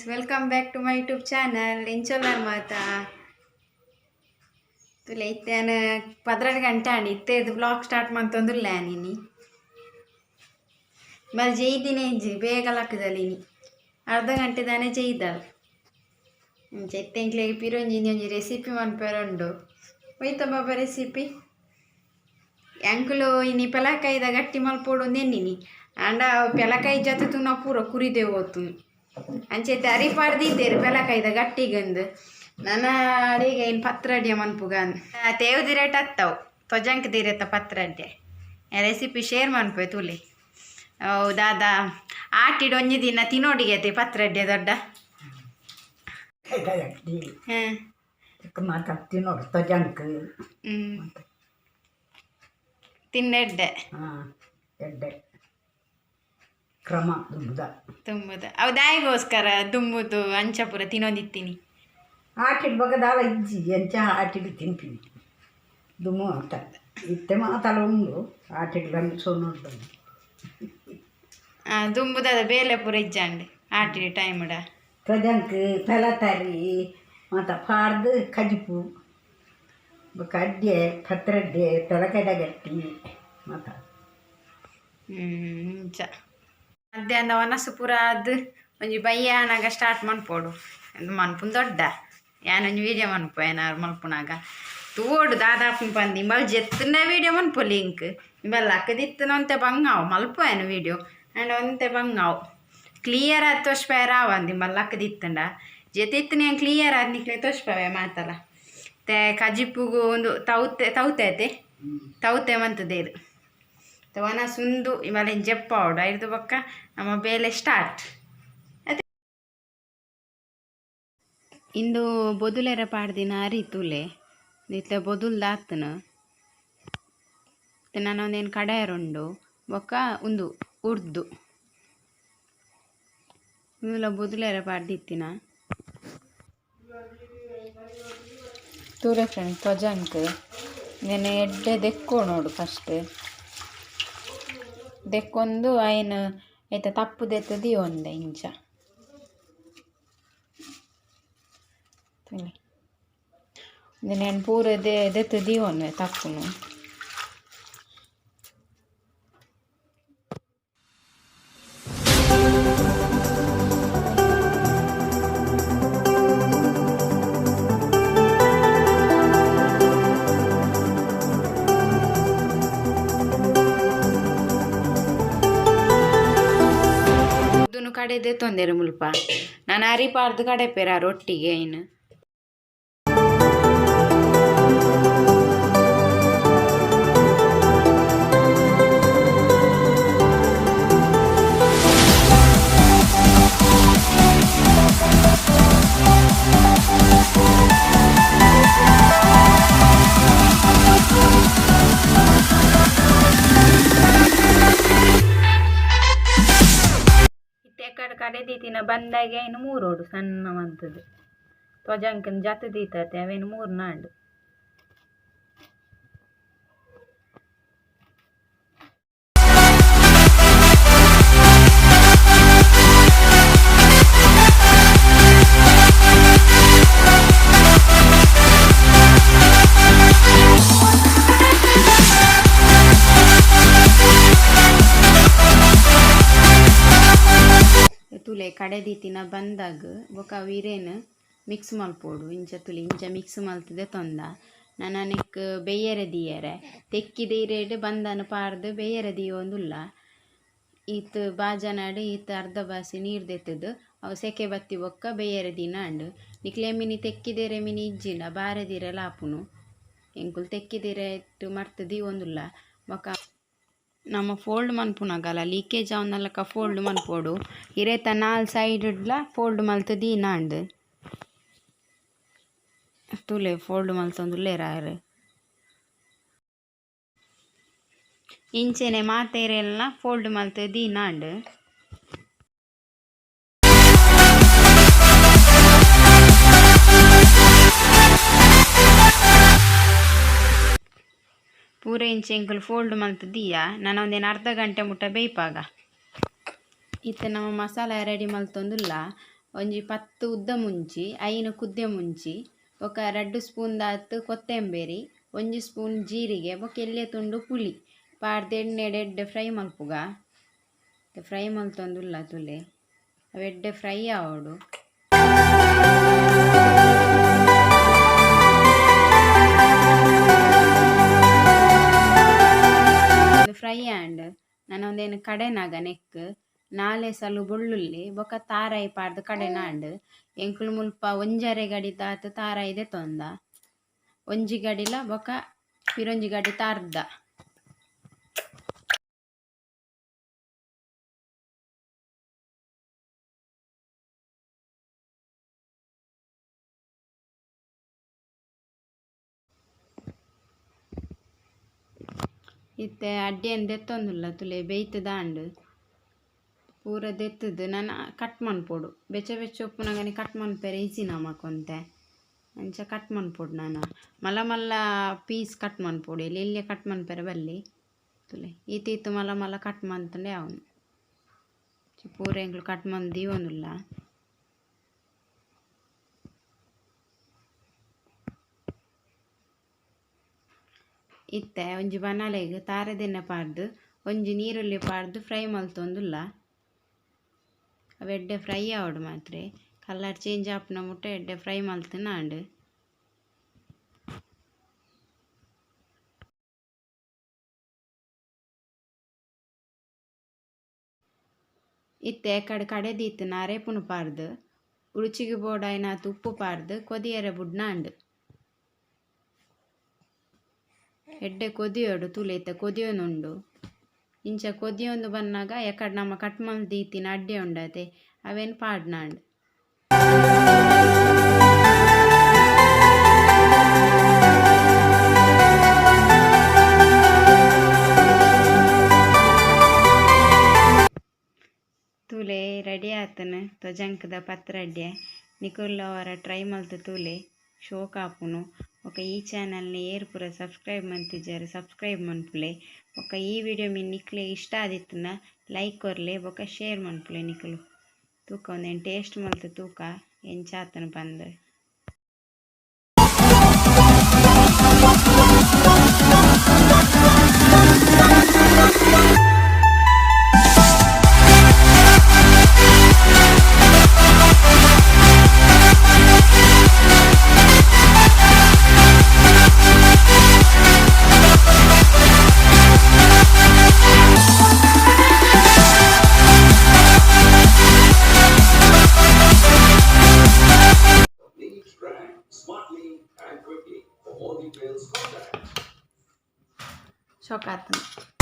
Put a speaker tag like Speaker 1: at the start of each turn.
Speaker 1: Welcome back to my YouTube channel. ಎಂಚೊಲ್ಲರ್ ಮಾತಾ ತುಲೆ ಇತ್ತೇನ 12 ಗಂಟೆ ಆಂಡ್ ಇತ್ತೇದು blog start ಮಂತೊಂದುಲ್ಲ ನೀನಿ ಮಲ್ ಜೈದಿನೇ ಇಜ್ಜಿ ಬೇಗ ಲಕ್ಕದಲ್ಲಿನಿ ಅರ್ಧ ಗಂಟೆ ದಾನೆ ಜೈದಲ್ ಇಂಚ ಇತ್ತೆ ಎಂಕ್ಲೆಗ್ ಪಿರೊಂಜಿ ಒಂಜಿ ರೆಸಿಪಿ ಮನ್ಪೆರೆ ಉಂಡು. ಒಯ್ತ ಬಾಬಾ ರೆಸಿಪಿ? ಎಂಕುಲು ಇನಿ ಪೆಲಕಾಯಿದ ಗಟ್ಟಿ ಮಲ್ಪೊಡು ಎನ್ನಿನಿ, ಆಂಡ ಪೆಲಕಾಯಿ ಜೊತೆ ತೂನ ಪೂರ ಕುರಿದೆ ಹೋತು. ಅಂಚೆತ್ತೆ ಅರಿ ಪಾಡ್ದಿತ್ತೇರು ಪೆಲಕಾಯಿದ ಗಟ್ಟಿಗಂದು. ನನ್ನ ಅಡಿಗೆ ಇನ್ನು ಪತ್ರಡ್ಯ ಮನ್ಪುಗ ತೇವು ದಿರೇಟ್ ಅತ್ತವು ತೊಜಂಕ್ ದಿರೆತ್ತ ಪತ್ರಡ್ಡೆ ರೆಸಿಪಿ ಶೇರ್ ಮನ್ಪೆ ತೂಲೆ. ಓ ದಾದಾ ಆಟಿಡ್ ಒಂಜಿ ದಿನ ತಿನೋಡಿಗೆ ಪತ್ರಡ್ಡೆ ದೊಡ್ಡ. ಹಾಂ.
Speaker 2: ತಿನ್ನೋಡು ತೊಜಂಕ್.
Speaker 1: ಹ್ಞೂ, ತಿನ್ನೆಡ್ಡೆ.
Speaker 2: ಹಾಂ, ಎಡ್ಡೆ ಕ್ರಮ ದುಂಬುದ.
Speaker 1: ತುಂಬುದ ಅವು ದಾಯಿಗೋಸ್ಕರ ದುಂಬುದು ಅಂಚ ಪೂರ ತಿನ್ನೊಂದಿತ್ತೀನಿ.
Speaker 2: ಆಟಿಡ್ ಬೊಕ ದಾಲ ಇಜ್ಜಿ, ಎಂಚ ಆಟಿಡ್ ತಿನ್ಪಿನಿ ದುಮ್ಮು ಅಂತ. ಇತ್ತೆ ಮಾತಲ ಉಂಡು, ಆಟಿಡ್ ಬಂದು ಸೋನುಂಡು.
Speaker 1: ದುಂಬುದಾದ ಬೇಲೆ ಪೂರ ಇಜ್ಜಾಂಡ್ ಆಟಿಡ್ ಟೈಮ್ಡ.
Speaker 2: ತೊಜಂಕ್, ಪೆಲತರಿ ಮಾತ ಪಾಡ್ದು ಕಜಿಪು ಬೊಕ ಅಡ್ಡೆ, ಪತ್ರಡ್ಡೆ, ಪೆಲಕಡ ಗಟ್ಟಿ ಮಾತ.
Speaker 1: ಇಂಚ ಮಧ್ಯಾಹ್ನ ವನಸು ಪೂರ ಆದ್ ಒಂಜಿ ಬಯ್ಯಾನಾಗ ಸ್ಟಾರ್ಟ್ ಮನ್ಪೊಡು ಮನ್ಪುನ್ ದೊಡ್ಡ. ಯಾನೊಂಜಿ ವೀಡಿಯೋ ಮನ್ಪು ಏನಾರು ಮಲ್ಪುನಾಗ ತೂವೊಡು ದಾದಾಪುನ್ ಪಂದ್. ಇಂಬಲ್ ಜೆತ್ತುನ ವೀಡಿಯೋ ಮನ್ಪೊಲಿ ಇಂಕ್. ಇಂಬಲ್ ಲಕ್ಕದಿತ್ತುನ ಒಂತೆ ಬಂಗಾವು ಮಲ್ಪುವೆನು ವೀಡಿಯೋ, ಆಂಡ ಒಂತೆ ಬಂಗಾವು ಕ್ಲಿಯರ್ ಆದ್ ತೋಜ್ಪಾಯೆರೆ ಆವಂದ್. ಇಂಬಲ್ ಲಕ್ಕದಿತ್ತುಂಡ ಜೆತ್ತಿತ್ತುನ ಕ್ಲಿಯರ್ ಆದ್ ನಿಕ್ಲೆ ತೋಜ್ಪಾವೆ ಮಾತಲ. ते ಕಜಿಪುಗು ಒಂದು ತೌತೆ, ತೌತೆ ಅತೆ, ತೌತೆ ಮಂತುದೇರು. ವನಸ್ ಉಂದು ಇಮಲೆನ್ ಜೆಪ್ಪಾವೊಡು. ಐರ್ದ್ ಬೊಕ್ಕ ನಮ್ಮ ಬೇಲೆ ಸ್ಟಾರ್ಟ್. ಇಂದು ಬೊದುಲೆರೆ ಪಾಡ್ದಿನ ಅರಿ ತೂಲೆ, ಇತ್ತೆ ಬೊದುಲ್ದ ಆತುನು. ಇತ್ತೆ ನನ ಉಂದೆನ್ ಕಡೆಯರುಂಡು. ಬೊಕ್ಕ ಉಂದು ಉರ್ದು, ಉಂದುಲ ಬೊದುಲೆರೆ ಪಾಡ್ದಿತ್ತಿನ. ತೂಲೆ ಫ್ರೆಂಡ್, ತೊಜಂಕ್ ನೆನೆ ಎಡ್ಡೆ ದೆಕ್ಕೊನೊಡು. ಫಸ್ಟ್ ದೆಕ್ಕೊಂದು ಐನ್ ಐತ ತಪ್ಪು ದೆತ್ತ್ ದೀವೊಂದೆ ಇಂಚ. ತೂಲೆ, ಉಂದೆನ್ ಯಾನ್ ಪೂರ ದೆತ್ತ್ ದೀವೊನ್ವೆ ತಪ್ಪುನು. ಉದ್ದುನು ಕಡೆ ದೆತ್ತೊಂದೆರ್ ಮುಲ್ಪ. ನನ ಅರಿ ಪಾಡ್ದ್ ಕಡೆಪೆರ್ ಆರ್ ಒಟ್ಟಿಗೆ ಐನ್. ಇತ್ತೆ ಕಡೆ ಕಡೆ ದೀತಿನ ಬಂದಾಗೆ ಐನ್ ಮೂರೋಡು ಸಣ್ಣ ಮಂತುದು ತೊಜಂಕನ್ ಜತ್ತ್ ದೀತತೆ, ಅವೇನು ಮೂರು ನಾಂಡು. ತೂಲೆ, ಕಡೆ ದೀತಿನ ಬಂದಾಗ ಬೊಕ ಅವು ಇರೇನ್ ಮಿಕ್ಸ್ ಮಲ್ಪೊಡು. ಇಂಚ ತೂಲೆ, ಇಂಚ ಮಿಕ್ಸ್ ಮಲ್ತ್‌ದೆ ತೊಂದ. ನನ ನೆಕ್ಕ್ ಬೇಯರೆ ದೀಯರೆ. ತೆಕ್ಕಿದ ಇರೆಡ್ ಬಂದನ್ ಪಾಡ್ದ್ ಬೇಯರೆ ದೀವೊಂದುಲ್ಲ. ಈತ್ ಬಾಜನಡ್ ಈತ್ ಅರ್ಧ ಬಾಸಿ ನೀರ್ ದೆತ್ತುದು ಅವು ಸೆಕೆ ಬತ್ತಿ ಬೊಕ್ಕ ಬೇಯರೆ ದೀನ ಆಂಡ್. ನಿಕ್ಲೆ ಮಿನಿ ತೆಕ್ಕಿದೆರೆ ಮಿನಿ ಇಜ್ಜಿಂಡ ಬಾರೆದಿರೆಲ ಆಪುಂಡು. ಎಂಕುಲು ತೆಕ್ಕಿದಿರೆಟ್ ಮರ್ತ್ ದೀವೊಂದುಲ್ಲ. ಬೊಕ ನಮ ಫೋಲ್ಡ್ ಮನ್ಪುನಗಲ ಲೀಕೇಜ್ ಆವಂದಿನಲಕ ಫೋಲ್ಡ್ ಮನ್ಪೊಡು. ಇರೆತ ನಾಲ್ ಸೈಡ್ ಡ್ಲ ಫೋಲ್ಡ್ ಮಲ್ತ್ ದೀನಾಂಡ್. ತೂಲೆ, ಫೋಲ್ಡ್ ಮಲ್ತೊಂದುಲ್ಲೆರ್ ಆರ್. ಇಂಚೆನೆ ಮಾತೆರೆನ್ಲ ಫೋಲ್ಡ್ ಮಲ್ತ್ ದೀನಾಂಡ್. ಪೂರ ಇಂಚ ಎಂಕುಲು ಫೋಲ್ಡ್ ಮಲ್ತ್ ದೀಯ. ನನ ಉಂದೆನ್ ಅರ್ಧ ಗಂಟೆ ಮುಟ್ಟ ಬೇಯ್ಪಾಗ. ಇತ್ತೆ ನಮ ಮಸಾಲೆ ರೆಡಿ ಮಲ್ತೊಂದುಲ್ಲ. ಒಂಜಿ 10 ಉದ್ದ ಮುಂಚಿ, 5 ಕುದ್ದೆ ಮುಂಚಿ, ಬೊಕ 2 ಸ್ಪೂನ್ ದಾತ್ ಕೊತ್ತಂಬರಿ, 1 ಸ್ಪೂನ್ ಜೀರಿಗೆ, ಬೊಕ ಎಲ್ಯ ತುಂಡು ಪುಳಿ ಪಾಡ್ದ್ ಎಣ್ಣೆಡ್ ಎಡ್ಡೆ ಫ್ರೈ ಮಲ್ಪುಗ. ಫ್ರೈ ಮಲ್ತೊಂದುಲ್ಲ ತೂಲೆ, ಅವು ಎಡ್ಡೆ ಫ್ರೈ ಆವೊಡು. ಫ್ರೈ ಆಂಡ್ ನನ ಉಂದೆನ್ ಕಡೆನಗ ನೆಕ್ಕ್ ನಾಲೆ ಸಲು ಬೊಳ್ಳುಳ್ಳಿ ಬೊಕ ತಾರಾಯಿ ಪಾಡ್ದ್ ಕಡೆನ ಆಂಡ್. ಎಂಕುಲು ಮುಲ್ಪ ಒಂಜರೆ ಗಡಿ ದಾತ್ ತಾರಾಯಿ ದೆತೊಂದ, ಒಂಜಿ ಗಡಿಲ ಬೊಕ ಪಿರೊಂಜಿ ಗಡಿ ಅರ್ಧ. ಇತ್ತೆ ಅಡ್ಡೆನ್ ದೆತ್ತೊಂದುಲ್ಲ ತೂಲೆ, ಬೇಯ್ತುದಾಂಡ್ ಪೂರ ದೆತ್ತುದು ನನ ಕಟ್ ಮನ್ಪೊಡು. ಬೆಚ್ಚ ಬೆಚ್ಚ ಉಪ್ಪುನಗನೆ ಕಟ್ ಮನ್ಪೆರೆ ಈಸಿ ನಮಕ್ ಒಂತೆ, ಅಂಚ ಕಟ್ ಮನ್ಪೊಡು. ನನ ಮಲ್ಲ ಮಲ್ಲ ಪೀಸ್ ಕಟ್ ಮನ್ಪೊಡು, ಎಲ್ಯ ಎಲ್ಯ ಕಟ್ ಮನ್ಪೆರೆ ಬಲ್ಲಿ. ತೂಲೆ ಈತ್ ಈತ್ ಮಲ್ಲ ಮಲ್ಲ ಕಟ್ ಮನ್ತುಂಡೆ ಆವುಂಡು. ಪೂರ ಎಂಕುಲು ಕಟ್ ಮಲ್ತ್ ದೀವೊಂದುಲ್ಲ. ಇತ್ತೆ ಒಂಜಿ ಬನಾಲೆಗ್ ತಾರೆದೆಣ್ಣೆ ಪಾಡ್ದ್ ಒಂಜಿ ನೀರುಳ್ಳಿ ಪಾಡ್ದ್ ಫ್ರೈ ಮಲ್ತೊಂದುಲ್ಲ. ಅವು ಎಡ್ಡೆ ಫ್ರೈ ಆವೊಡು ಮಾತ್ರೆ, ಕಲರ್ ಚೇಂಜ್ ಆಪುನ ಮುಟ್ಟ ಎಡ್ಡೆ ಫ್ರೈ ಮಲ್ತುನಾಂಡ್. ಇತ್ತೆ ಕಡೆ ಕಡೆ ದೀತಿನ ಅರೆಪುನು ಪಾಡ್ದ್ ರುಚಿಗ್ ಬೋಡಾಯಿನಾತ್ ಉಪ್ಪು ಪಾಡ್ದ್ ಕೊದಿಯೆರೆ ಬುಡ್ನಾಂಡ್. ಎಡ್ಡೆ ಕೊದಿಯೊಡು ತೂಲೆ, ಇತ್ತೆ ಕೊದಿಯೊಂದುಂಡು. ಇಂಚ ಕೊದಿಯೊಂದು ಬನ್ನಗ ಎಕಡೆ ನಮ ಕಟ್ ಮಲ್ತ್ ದೀತಿನ ಅಡ್ಡೆ ಉಂಡತೆ ಅವೆನ್ ಪಾಡ್ನಾಂಡ್. ತೂಲೆ ರೆಡಿ ಆತನ ತೊಜಂಕದ ಪತ್ರಡ್ಡೆ. ನಿಕುಲ್ಲ ಅವರ ಟ್ರೈ ಮಲ್ತ್ ತೂಲೆ, ಶೋಕ್ ಆಪುನು. ಬೊಕ ಈ ಚಾನಲ್ನ ಏರ್ ಪೂರ ಸಬ್ಸ್ಕ್ರೈಬ್ ಮಂತಿಜರ್ ಸಬ್ಸ್ಕ್ರೈಬ್ ಮನ್ಪುಲೆ. ಬೊಕ ಈ ವಿಡಿಯೋ ಮಿನ್ ನಿಕ್ಲೆ ಇಷ್ಟ ಆದಿತ್ತುಂಡ ಲೈಕ್ ಕೊರ್ಲೆ ಬೊಕ ಶೇರ್ ಮನ್ಪುಲೆ. ನಿಕುಲು ತೂಕ ಒಂದೇನು ಟೇಸ್ಟ್ ಮಲ್ತ್ ತೂಕ ಎಂಚ ಆತನ ಪಂದ್.
Speaker 3: Neat brand, smartly and quickly. For more details, contact
Speaker 1: ಶೋಕ್ ಆತನ.